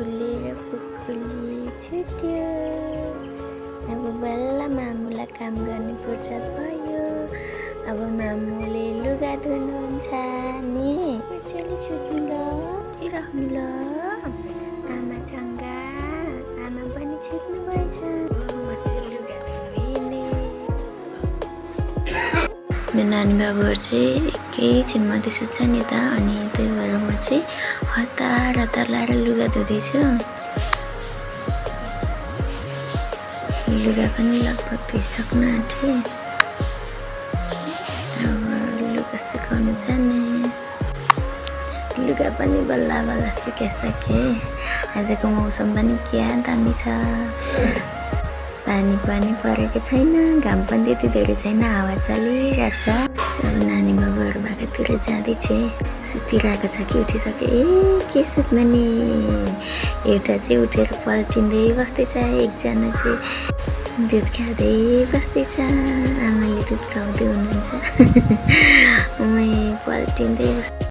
फुलेर पुकुली छुट्यो। अब बल्ल मामुलाई काम गर्ने फुर्सद भयो। अब मामुले लुगा धुनुहुन्छ नि। बच्चाले छुट्नु ल राख्नु ल आमासँग। आमा पनि छुट्नु भएछ। मेरो नानी बाबुहरू चाहिँ एकैछिनमा मात्रै सुत्छ नि त, अनि त्यही भएर म चाहिँ हतार हतार लाएर लुगा धुँदैछु। लुगा पनि लगभग धोइसक्नु आँटेँ। अब लुगा सुकाउनु जाने। लुगा पनि बल्ल बल्ल सुकाइसकेँ। आजको मौसम पनि क्या दामी छ। पानी पनि परेको छैन, घाम पनि त्यति धेरै छैन, हावा चलिरहेको छ। अब नानी बाबुहरू बाहिरतिर जाँदैछु। सुतिरहेको छ कि उठिसक्यो? के सुत्नु नि। एउटा चाहिँ उठेर पल्टिँदै बस्दैछ, एकजना चाहिँ दुध खाँदै बस्दैछ। आमाले दुध खुवाउँदै हुनुहुन्छ। म पल्टिँदै बस्दै